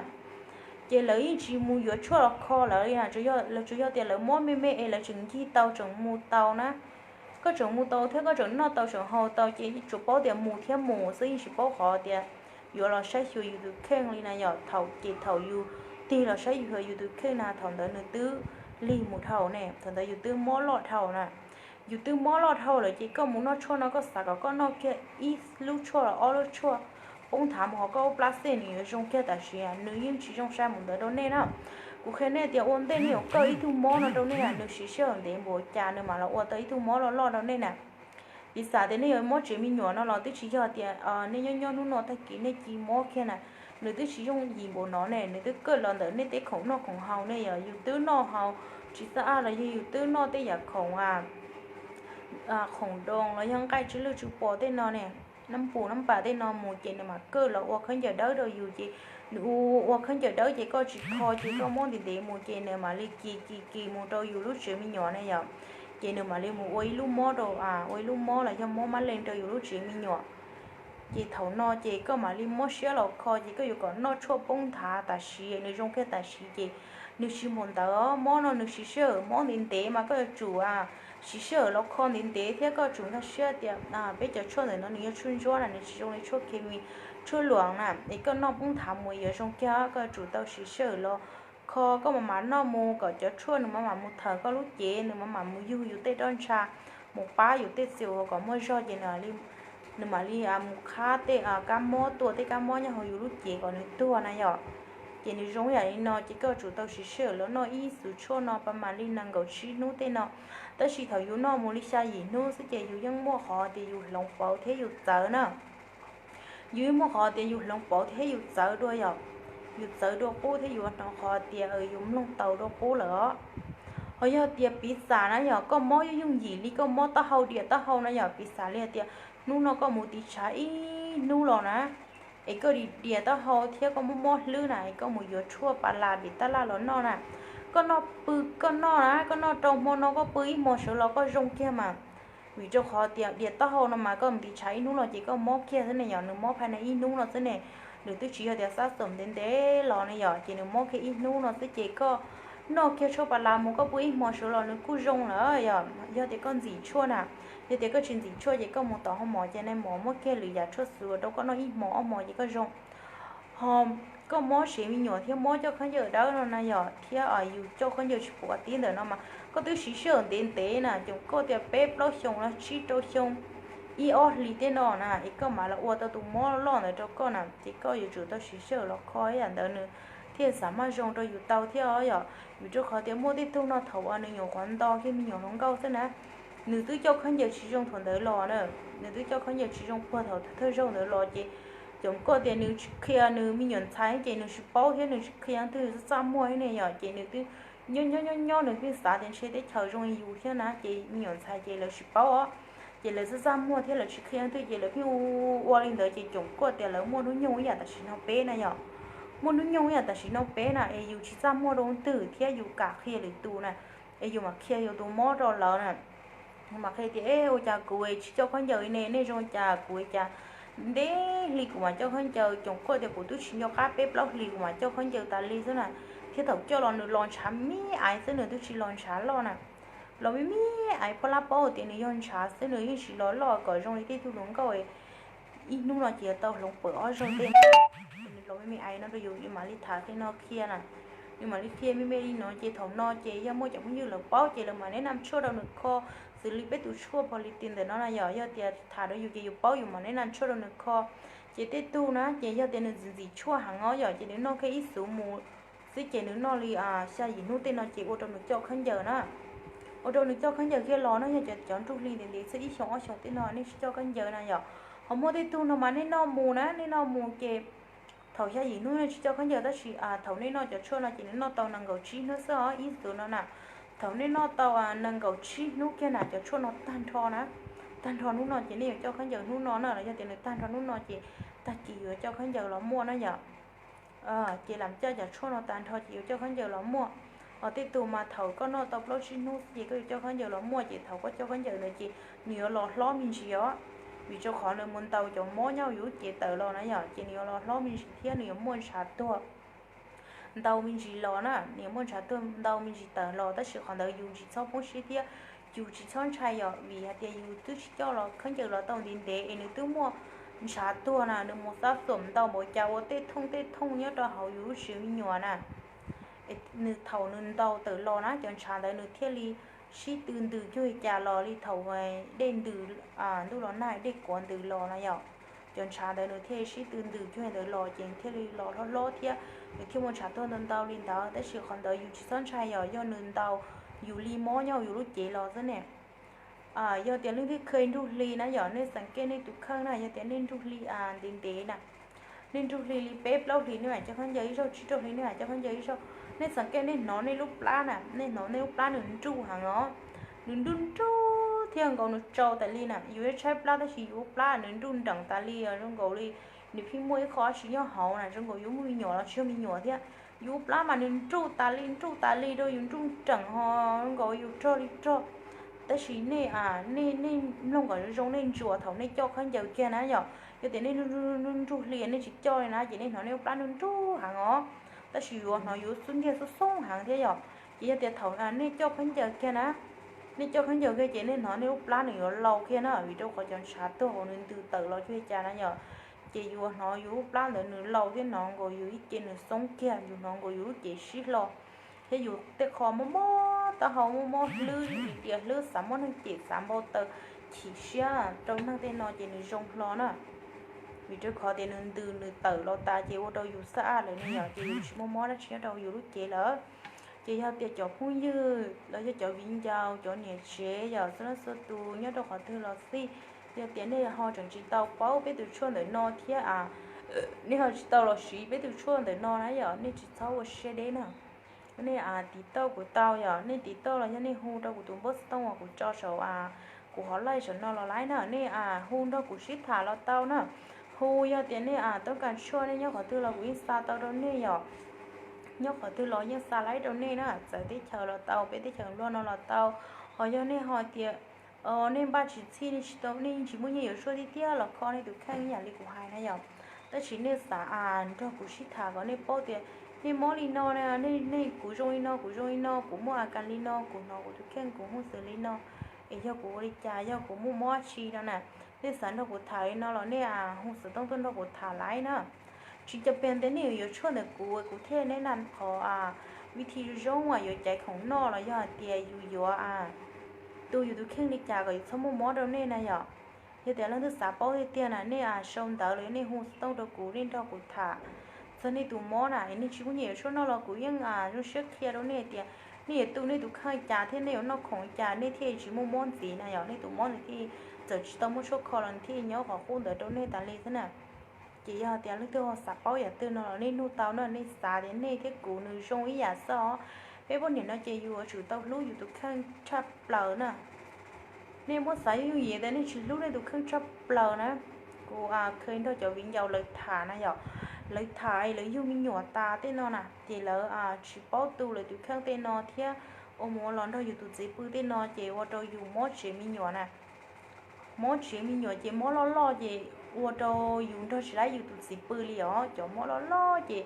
Ces lawv yeej tsis mus yuav tshuaj los kho lawv li na, lawv tsuas yog tias lawv mob me me es lawv tseem ncig tau tseem mus tau na. Koj tseem mus tau thiab koj tseem noj tau tseem haus tau ces tsuas paub tias mus thiab mus xwb yeej tsis paub qhov tias yuav los saib xyuas yus tus kheej li na yom. Thaum ces thaum yus tig los saib xyuas yus tus kheej na thaum ntawd nws twb lig mus dhau ne, thaum ntawd yus twb mob loj dhau na. Yus twb mob loj dhau lawm ces koj mus noj tshuaj no koj xav kom koj noj kiag ib lub tshuaj los ob lub tshuaj poob nthav mus hauv koj lub plab xej nws yuav zoo kiag tam sim, nws yeej tsis zoo sai mus ntawd rau nej na. Kuv qhia nej tias ua ntej nej yuav kawj ib tug mob no rau nej na, nws siv sij hawm ntev npaum cas nws mam los ua tau ib tug mob loj loj rau nej na. Piv xam tias nej yuav mob tsev me nyuam no los twb tsis yog tias nej nyob nyob hnub no tag kis nej cia mob kiag na. Nws twb tsis yooj yim npaum no ne, nws twb kawj los ntawm nej tej khoom noj khoom haus ne, yog yus twb noj haus tsis xab ab los yog yus twb noj tej yam khoom a khoom doo los yog nqaij tsw lwj tsw pos tej no ne, nab pum nab pas tej no mus ces nws mam kawj los ua khaub ncaws dawb rau yus ces nws ua khaub ncaws dawb ces koj tsis kho ces koj mob ntev ntev mus ces nws mam li kis kis kis mus rau yus lub tsev me nyuam ne yom. Ces nws mam li mus ua ib lub mob rau, ua ib lub mob los yog mob mab leej rau yus lub tsev me nyuam. Ces thaum no ces koj mam li mob siab los kho ces koj yuav kom noj tshuaj poob nthav tam sim nws zoo kiag tam sim ces nws tsis mus ntawd. Mob no nws siv sij hawm, mob ntev ntev mas koj yuav tsum siv sij hawm los kho ntev ntev thiab koj tsum nkag siab tias peb cov tshuaj ntawm no nws yog tshuaj ntsuab na, nws tsis zoo li tshuaj khes mis, tshuaj luam na, es koj noj poob nthav mus yuav zoo kiag. Koj yuav tsum tau siv sij hawm los kho, koj mam mam noj mus kom cov tshuaj nws mam mam mus thawm koj lub cev, nws mam mam mus yug yus tej roj ntsha, mus pab yus tej xyum kom muaj zog ces nws mam li mus qhab tej kab mob, tua tej kab mob nyob hauv yus lub cev kom nws tuag na yom. Ces nws zoo yam li no ces koj yuav tsum tau siv sij hawm los noj ib xus tshuaj no pas mam li nees nkaum tsib hnub tej no. Tab sis thaum yus noj mus li xya yim hnub xwb ces yus yeej muaj qhov tias yus hloov pauv thiab yus txawv na. Yus yeej muaj qhov tias yus hloov pauv thiab yus txawv dua yom, yus txawv dua qub thiab yus hnov qhov tias yus mloog taus dua qub lawm os. Ho yog tias piv xam na yom, koj mob yooj yooj yim li koj mob taub hau, diam taub hau na yom, piv xam li hais tias hnub no koj mus tiv tshav ib hnub los na, es koj diam taub hau thiab koj mob mob hlwb na, es koj mus yuav tshuaj pas las pim tab laj los noj na, koj noj pw, koj noj na, koj noj rau hmo no koj pw ib hmo sawv los koj zoo kiag mas. Vim rau qhov tias diam taub hau no mas koj mus tiv tshav ib hnub los ces koj mob kiag xwb ne yom, nws mob phaj na ib hnub no xwb ne, nws twb tsis yog tias xab xom ntev ntev los ne yom, ces nws mob kiag ib hnub no xwb ces koj noj kiag tshuaj pas las mus koj pw ib hmo sawv los nws kuj zoo lawm yom. Yog tias koj ntxim tshuaj na, yog tias koj tsis ntxim tshuaj ces koj mus tom hoo mom ces nai mom muab kiag lwm yam tshuaj xwb rau koj noj ib hmo ob hmo ces koj zoo. Ho koj mob tsev me nyuam thiab mob coj khaub ncaws dawb no na yom, thiab yus coj khaub ncaws tsis puas tib ntawm no mas koj twb siv sij hawm ntev ntev na, coom koj tias peb plaub xyoos los tsib rau xyoo, ib ob hlis tej no na, es koj mam los ua tau tus mob loj ntawd rau koj na, ces koj yuav tsum tau siv sij hawm los kho ib yam ntawd nws thiaj xam maj zoo rau yus tau thiab os yom. Vim rau qhov tias muaj tej tug no thaum uas nws nyuam qhuav nto kiag me nyuam hluas nkauj xwb na, nws twb coj khaub ncaws tsis zoo thaum ntawd los na, nws twb coj khaub ncaws tsis zoo puag thaum thawj zaug ntawd los ces coom koj tias nws tsis qhia nws me nyuam ntxhais ces nws tsis paub thiab nws tsis qhia leej twg, txaj txaj muag thiab ne yom, ces nws twb nyob nyob nyob nyob nws pheej xav tias ntshe teb chaws zoo li yus thiab na, ces me nyuam ntxhais ces lawv tsis paub os, ces lawv txaj txaj muag thiab lawv tsis qhia leej twg ces lawv pheej ua ua li ntawd ces coom koj tias lawv muaj hnub nyoog ib yam tam sim no peb na yom. Muaj hnub nyoog ib yam tam sim no peb na es yus tsis txaj muag rau leej twg thiab yus kam qhia lwm tus na, es yus mam qhia yus tus mob rau lawv na. Yus mam qhia tias, e, ua cas kuv tsis coj khaub ncaws li ne, nej zoo cas, kuv cas ntev hli kuv mam coj khaub ncaws, coom koj tias kuv twb tsis nco qab peb plaub hlis kuv mam coj khaub ncaws tas li xwb na, thiab thaum coj los nws los ntshav me me aiv xwb, nws twb tsis los ntshav loj na, los me me aiv, phoj lab paub tias nws yog ntshav xwb, nws yeej tsis los loj kom zoo li tej tug hluas nkauj ib hnub no ces yuav tau hloov pawm ob zaug tej. Nws los me me aiv no rau yus, yus mam li tham tej no qhia na, yus mam li qhia me me li no ces thaum no ces yog muaj cov phooj ywg lawv paub ces lawv mam neb na tshuaj rau nws kho, xws li peb tus tshuaj pos li ti ntawm no na yom, yog tias tham rau yus ces yus paub yus mam neb na tshuaj rau nws kho. Ces tej tug na ces yog tias nws ntxim ntxim tshuaj heev os yom, ces nws noj kiag ib xuv mus xwb ces nws noj li xya yim hnub tej no ces ua rau nws coj khaub ncaws na, ua rau nws coj khaub ncaws kiag los no, yog cov cov nruj hli ntev ntev xwb ib xyoos ob xyoos tej no nej tsis coj khaub ncaws na yom. Ho muaj tej tug no mas nej noj mus na, nej noj mus ces thaum xya yim hnub nej tsis coj khaub ncaws tab sis thaum nej noj cov tshuaj no ces nws noj tau nees nkaum tsib hnub xwb os ib xuv no na. Thaum nej noj tau nees nkaum tsib hnub kiag na cov tshuaj no tag nrho na, tag nrho hnub no ces nej yuav coj khaub ncaws hnub no na, los yog tias nws tag nrho hnub no ces tag kis yuav coj khaub ncaws los muaj na yom. Ces lam coj cov tshuaj no tag nrho ces yuav coj khaub ncaws los muaj. Ho tej tug mas thaum koj noj tau plaub tsib hnub xwb ces koj yuav coj khaub ncaws los muaj, ces thaum koj coj khaub ncaws ntawd ces nws yuav los hlob me ntsis os, vim rau qhov nws mus ntaus cov mob nyob yus lub cev tawm los na yom, ces nws yuav los hlob me ntsis thiab nws yuav muaj ntshav tuag ntau me ntsis los na, nws yuav muaj ntshav tuag ntau me ntsis tawm los, tab sis qhov ntawd yus tsis txhob poob siab thiab yus tsis txhob ntshai yom, vim hais tias yus twb tsis coj los khaub ncaws los tau ntev ntev es nws twb muaj ntshav tuag na, nws mus xab xuam ntau npaum cas ua tej thooj tej thooj nyob rau hauv yus lub siab me nyuam na. Nws thaum nws ntaus tawm los na cov ntshav ntawd nws thiaj li sib tw ntws cuag li cas los li thaum dej ntws, ntuj los nag dej kuav ntws los na yom, cov ntshav ntawd nws thiaj sib tw ntws cuag li ntawd los ces thiaj li los hlob hlob thiab nws thiaj muaj ntshav tuag ntau ntau li ntawd. Tab sis qhov ntawd yus tsis txhob ntshai yom, yog nws ntaus yus li mob nyob yus lub cev los xwb ne. Yog tias leej twg kheev nruj hli na yom, nej xav kev nej tus kheej na, yog tias nej nruj hli ntev ntev na, nej nruj hli li peb plaub hlis nej mam coj khaub ncaws ib zaug, tsib rau hlis nej mam coj khaub ncaws ib zaug, nej xav kev nej hnov nej lub plab na, nej hnov nej lub plab nws nruj heev os, nws nruj nruj thiab nkaus nws tsau tas li na. Yus tshaib plab tab sis yus lub plab nws nruj nreem tas li os, zoo nkaus li nws pheej muaj ib qho tsis nyob hauv na, zoo nkaus yus muaj me nyuam los tsis yog me nyuam thiab. Yus lub plab mas nws nruj tas li, nruj tas li rau yus, nruj nreem ho zoo nkaus yus rog li rog. Tab sis nej, nej, nej mloog kom zoo, nej ntsuas thaum nej coj khaub ncaws kiag na yom. Yog tias nej nruj hli nej tsis coj li na ces nej hnov nej lub plab nruj nruj heev os. Tab sis yuav hnov yus xub ntiag xoob xoob heev thiab yom. Ces yog tias thaum nej coj khaub ncaws kiag na, nej coj khaub ncaws kiag ces nej hnov nej lub plab nws yuav laus kiag na, vim rau qhov cov ntshav tuag uas nws ntws tawm los cuag li cas na yom. Ces yuav hnov yus lub plab ntawd nws laus thiab hnov nkaus yus ib ce nws xoob kiag, yus hnov nkaus yus lub cev sib hlo, thiab yus tej qho mob mob taub hau, mob mob hlwb, tias hlwb xav muab neeg cem, xav npau taws, chim siab rau neeg tej no ces nws zoo hlo na. Vim rau qhov tias nws ntws nws tawm los tas ces ua rau yus xab aj lawm ne yom, ces yus tsis muaj mob dab tsi nyob rau yus lub cev lawm. Ces yog tias cov phooj ywg los yog cov viv ncaus, cov niam tsev yom, txhua leej txhua tus nyob rau qhov twg los xij, yog tias nej ho tseem tsis tau paub peb tus tshuaj ntawm no thiab, nej ho tsis tau los siv peb tus tshuaj ntawm no na yom, nej tsis txhob ua siab deb na. Nej tiv tauj kuv tau yom, nej tiv tauj los yog nej hu rau kuv tus npawb xov tooj uas kuv tso saum, kuv hov laij saum no los laib na, nej hu nrog kuv sib tham los tau na. Hu yog tias nej toob kas tshuaj nej nyob qhov twg los kuv yeej xa tau rau nej yom. Nyob qhov twg los yeej xa laib rau nej na, txawv teb chaws los tau, peb teb chaws Nplog no los tau. Ho yog nej ho tias nej npaj tsis txhij, nej tsis tau, nej tsis muaj nyiaj yuav tshuaj tiag tiag los kho nej tus kheej ib yam li kuv hais na yom. Tab sis nej xav nrog kuv sib tham kom nej paub tias nej mob li no na, nej, kuv zoo li no, kuv zoo li no, kuv muaj a kas li no, kuv hnov kuv tus kheej kuv huj xwm li no, es yog kuv ua li cas, yog kuv muaj mob tsi no na. Nej xav nrog kuv tham li no los nej hu xov tooj tuaj nrog kuv tham laib na. Tsis co pes tias nej yuav yuav tshuaj ntawm kuv, kuv thiaj neb na qhov vij thi zoo zoo uas yuav caiv khoom noj los yog hais tias yus yuav tu yus tus kheej li cas kom yus txhob muaj mob rau nej na yom. Yog tias leej twg xav paub tiag tiag na nej sau ntawv los yog nej hu xov tooj rau kuv, nej nrog kuv tham txog nej tus mob na, es nej tsis muaj nyiaj yuav tshuaj noj los kuv yeej zoo siab qhia rau nej tias nej yuav tu nej tus kheej li cas thiab nej yuav noj khoom li cas nej thiaj tsis muaj mob ntxiv na yom. Nej tus mob nws thiaj txawm tsis tau muaj tshuaj kho los nws thiaj nyob qhov qub ntawd rau nej tas li xwb na. Ces yog tias leej twg ho xav paub yam twg no los nej nug tau na, nej xav tias nej thiab kuv nws zoo ib yam xwb os. Peb poj niam no ces yus yuav tsum tau hlub yus tus kheej tshaj plaws na. Nej muab xav yooj yim tias nej tsis hlub nej tus kheej tshaj plaws na. Kuv kheev nrog cov viv ncaus lawv tham na yom, lawv tham lawv yug me nyuam tas tej no na, ces lawv tsis paub tu lawv tus kheej tej no thiab ua mus ua los nrog yus tus txiv pw tej no ces ua rau yus mob tsev me nyuam na. Mob tsev me nyuam ces mob loj loj ces ua rau yus nrog tsis laib yus tus txiv pw li os. Cov mob loj loj ces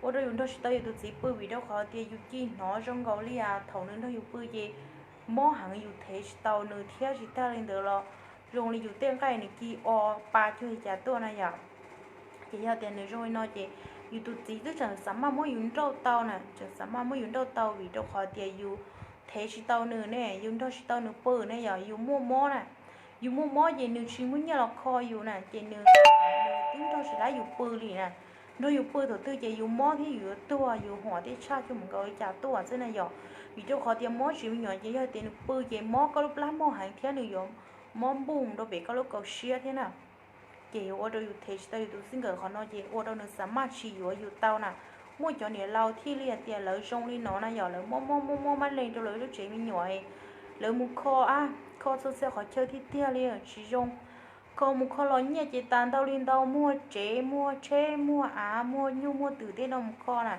ua rau yus nrog tsis tau yus tus txiv pw vim rau qhov tias yus cia hnov zoo nkaus li thaum nws nrog yus pw ces mob heev, yus thev tsis tau nws thiab tsis tag li ntawd los zoo li yus tej nqaij nws cia o pa cuag li cas tuaj na yom. Ces yog tias nws zoo li no ces yus tus txiv twb tseem xav maj muab yus nrauj tau na, tseem xav maj muab yus nrauj tau vim rau qhov tias yus thev tsis tau nws ne, yus nrog tsis tau nws pw ne yom, yus muaj mob na. Yus muaj mob ces nws tsis muaj nyiaj los kho yus na, ces nws, nws twb nrog tsis laib yus pw li na. Nrog yus pw thaum twg ces yus mob thiab yus yuav tuag, yus huam thiab tshaj cuag mus nkaus li cas tuaj xwb na yom. Vim rau qhov tias mob tsev me nyuam ces yog tias nws pw ces mob koj lub plab mog heev thiab nws yuav mob npuj rau pem koj lub kaus siab thiab na. Ces yuav ua rau yus thev tsis tau yus tus txij nkawm qhov no ces ua rau nws xav maj tsis yuav yus tau na. Muaj cov niam laus thiaj li hais tias lawv zoo li no na yom, lawv mob mob mob mob mab leeg rau lawv lub tsev me nyuam, lawv mus kho, a, kho txhua txhia qhov chaw tiag tiag li tsis zoo. Kho mus kho los nyiaj ces tas ntau li ntau, muag tsev muag tsheb muag av muag nyuj muag twm tej no mus kho na.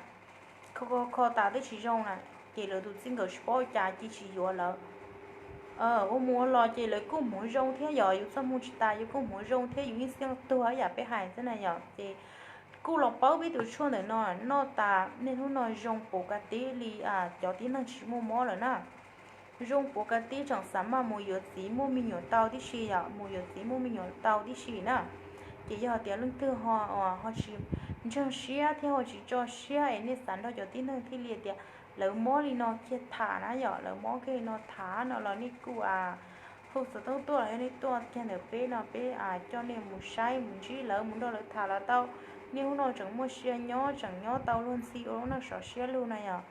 Kho kho kho tas twb tsis zoo na, ces lawv tus txij nkawm tsis paub cas cia tsis yuav lawm. Ua mus ua los ces lawv kuj hmoov zoo thiab yom, yus txoj hmoo tsis tas yus kuj hmoov zoo thiab yus yeej xiaj tuag ib yam peb hais xwb na yom. Ces kuj los paub peb tus tshuaj ntawm no, noj tas niaj hnub no zoo puv ka tib li cov tib neeg tsis muaj mob lawm na. Zoo puv ka tib, tseem xav maj mus yuav txiv muaj me nyuam tau tib si yom, mus yuav txiv muaj me nyuam tau tib si na. Ces yog tias leej twg ho, ho tsis ntseeg siab thiab ho tsis tso siab es nej xav nrog cov tib neeg thiaj li tias lawv mob li no kiag tham na yom, lawv mob kiag li no tham no los nej kuj hu xov tooj tuaj los yog nej tuaj kiag ntawm peb no peb coj nej mus saib mus ntsib lawv mus nrog lawv tham los tau. Nej hnub no tseem muaj sia nyob tseem nyob tau luag ntxhi ua lub neej sov siab lug na yom.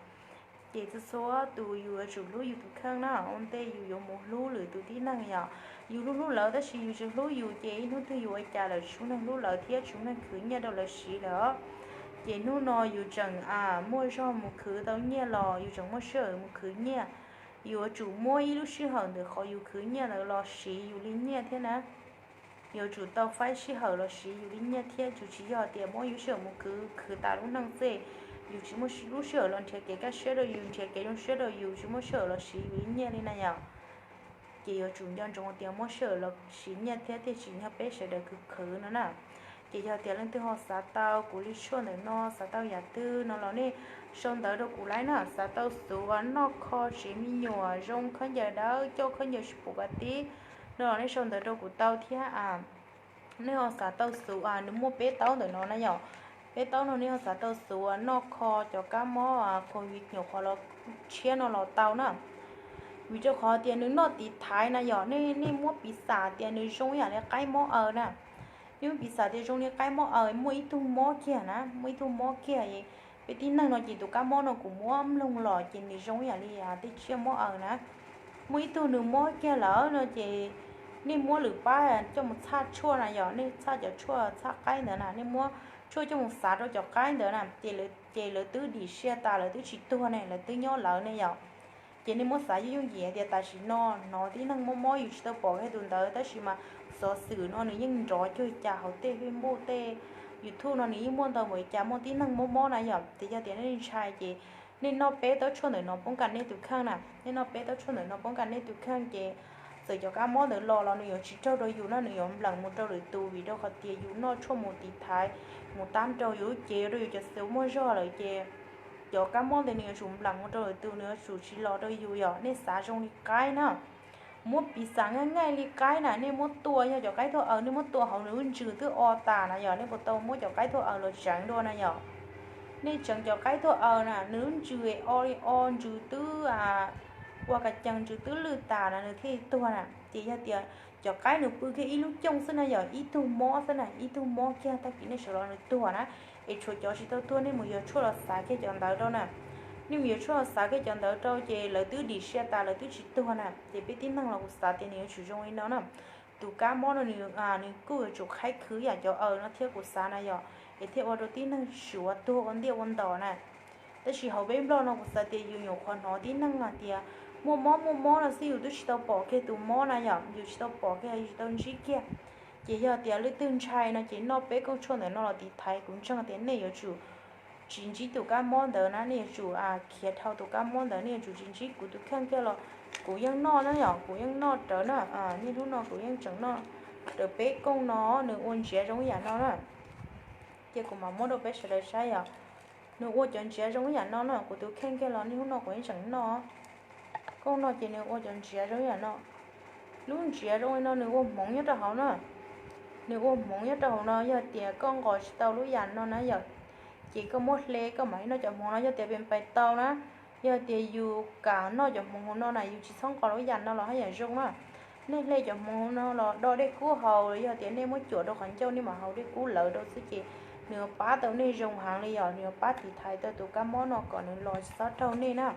Ces txhua txhua tus yus yuav tsum hlub yus tus kheej na, ua ntej yus yuav mus hlub lwm tus tib neeg yom. Yus hlub hlub lawv tab sis yus tsis hlub yus ces ib hnub twg yus ua cas lawm tsis muaj neeg hlub lawv thiab tsis muaj neeg khwv nyiaj rau lawv siv lawm. Ces hnub no yus tseem muaj zog mus khwv tau nyiaj los yus tseem muaj sij hawm mus khwv nyiaj. Yus yuav tsum muab ib lub sij hawm ntawm qhov yus khwv nyiaj ntawd los siv yus li nyiaj thiab na. Yuav tsum tau faib sij hawm los siv yus li nyiaj thiab, yus tsis yog tias muab yus sij hawm mus khwv khwv tas lub neej xwb, yus tsis muaj lub sij hawm los nrhiav kev kaj siab rau yus, nrhiav kev zoo siab rau yus, tsis muaj sij hawm los siv yus li nyiaj li na yom. Ces yuav tsum nco ntsoov tias muab sij hawm los siv nyiaj thiab, tiam sis yog peb sawv daws khwv khwv no na. Ces yog tias leej twg ho xav tau kuv li tshuaj ntawm no, xav tau yam twg no los nej sau ntawv rau kuv lawm na. Xav tau xuv noj kho tsev me nyuam zoo khaub ncaws dawb coj khaub ncaws tsis pum ka tib no los nej sau ntawv rau kuv tau thiab. Nej ho xav tau xuv nws muaj peb taub ntawm no na yom. Peb taub no nej ho xav tau xuv noj kho cov kab mob covid nyuam qhuav los tshiab no los tau na. Vim rau qhov tias nws noj tiv thaiv na yom, nej muab piv xam tias nws zoo ib yam li qaib mob aws na. Nej muab piv xam tias zoo li qaib mob aws, muaj ib tug mob kiag na, muaj ib tug mob kiag. Peb tib neeg no ces tus kab mob no kuv muab mloog los ces nws zoo ib yam li tej tsiaj mob aws na. Muaj ib tug nws mob kiag lawm no ces nej muab lwm pab coj mus txhaj tshuaj na yom, nej txhaj cov tshuaj txhaj qaib ntawd na, nej muab tshuaj coj mus xav rau cov qaib ntawd na, ces lawv twb dim siab tas, lawv twb tsis tuag ne, lawv twb nyob lawv ne yom. Ces nej muab xav yooj yooj yim tias tam sim no hnov tib neeg mob mob yus tsis tau pom kiag tus ntawd, tab sis mas xov xwm no nws yeej nrov cuag cas hauv tej Facebook tej YouTube no nws yeej muaj ntau npaum li cas muaj tib neeg mob mob na yom. Ces yog tias nej ntshai ces nej noj peb taub tshuaj ntawm no poob kam nej tus kheej na, nej noj peb taub tshuaj ntawm no poob kam nej tus kheej ces txawm cov kab mob ntawd los los nws yuav tsis raug rau yus no, nws yuav npleem mus rau lwm tus, vim rau qhov tias yus noj tshuaj mus tiv thaiv mus tab rau yus lub cev, ua rau yus cov xus muaj zog lawm ces cov kab mob ntawd nws yuav tsum npleem mus rau lwm tus, nws yuav tsum tsis los rau yus yom. Nej xav zoo li qaib na, muab piv xam nqaij nqaij li qaib na, nej muab tua, yog cov qaib tuag aws nej muab tua hauv nws lub ntsws twb o tas na yom, nej puas tau muab cov qaib tuag aws los tseev dua na yom. Nej tseev cov qaib tuag aws na, nws lub ntsws o li o ntsws twb ua kas cees ntsws twb lwj tas na nws thiaj li tuag na. Ces yog tias cov qaib nws pw kiag ib lub cooj xwb na yom, ib tug mob xwb na, ib tug mob kiag tag kis nej sawv los nws tuag na. Es tshuav cov tsis tau tuag nej mus yuav tshuaj los xav kiag cov ntawd rau na. Nej mus yuav tshuaj los xav kiag cov ntawd rau ces lawv twb dim siab tas lawv twb tsis tuag na. Ces peb tib neeg los kuv xav tias nws yuav tsum zoo li no na. Tus kab mob no nws kuj yuav tsum qhaib khwv yam cov aws no thiab kuv xav na yom, es thiaj ua rau tib neeg tsis ua tuag ua ntiaj ua ntom na. Tab sis hauv peb Nplog no kuv xav tias yus nyuam qhuav hnov tib neeg hais tias muaj mob muaj mob no xwb, yus twb tsis tau pom kiag tus mob na yom, yus tsis tau pom kiag yus tsis tau ntsib kiag. Ces yog tias leej twg ntshai no ces noj peb kooj tshuaj ntawm no los tiv thaiv, kuv ntseeg tias nej yuav tsum tsis ntsib tus kab mob ntawd na, nej yuav tsum khiav dhau tus kab mob ntawd, nej yuav tsum tsis ntsib. Kuv tus kheej kiag los kuv yeej noj na yom, kuv yeej noj rawv na. Niaj hnub no kuv yeej tseem noj rawv peb kooj no, nws ua ntsiav zoo ib yam no na. Ces kuv mam muab rau peb sawv daws saib yom. Nws ua cov ntsiav zoo ib yam no no, kuv tus kheej kiag los niaj hnub no kuv yeej tseem noj. Kooj no ces nws ua cov ntsiav zoo ib yam no. Lub ntsiav zoo li no nws ua hmoov nyob rau hauv na. Nws ua hmoov nyob rau hauv no, yog tias koj nqos tsis tau lub yam no na yom, ces koj muab hle koj mam li noj cov hmoov no, yog tias pes pais tau na. Yog tias yus kam noj cov hmoov hauv no na yus tsis txhob nqos lub yam no los haj yam zoo na. Nej hle cov hmoov hauv no los do dej kub haus, yog tias nej muab cuam rau qhov ncauj nej mam haus dej kub lawv rau xwb ces nws yuav pab tau nej zoo heev li yom, nws yuav pab tiv thaiv tau tus kab mob no kom nws los tsis txhob raug nej na.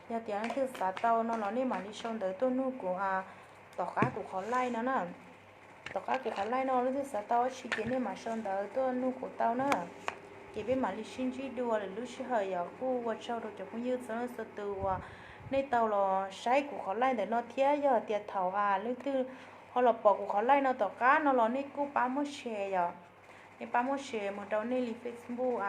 Yog tias leej twg xav tau no los nej mam li sau ntawv tuaj nug kuv tom qab kuv qhov live no na. Tom qab kuv qhov live no leej twg xav tau dab tsi ces nej mam sau ntawv tuaj nug kuv tau na. Ces peb mam li sib ntsib dua lwm lub sij hawm yom. Kuj ua tsaug rau cov phooj ywg txhua leej txhua tus uas nej tau los saib kuv qhov live ntawm no thiab, yog tias thaum leej twg ho los pom kuv qhov live no tom qab no los nej kuj pab muab share yom. Nej pab muab share mus rau nej li Facebook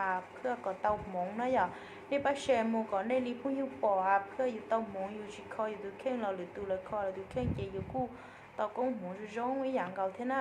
phaj kom tau hmoov na yom. Nej pab share mus kom nej li phooj ywg pom phaj yus tau hmoov, yus tsis kho yus tus kheej los lwm tus lawv kho lawv tus kheej ces yus kuj tau koob hmoov zoo zoo ib yam nkaus thiab na.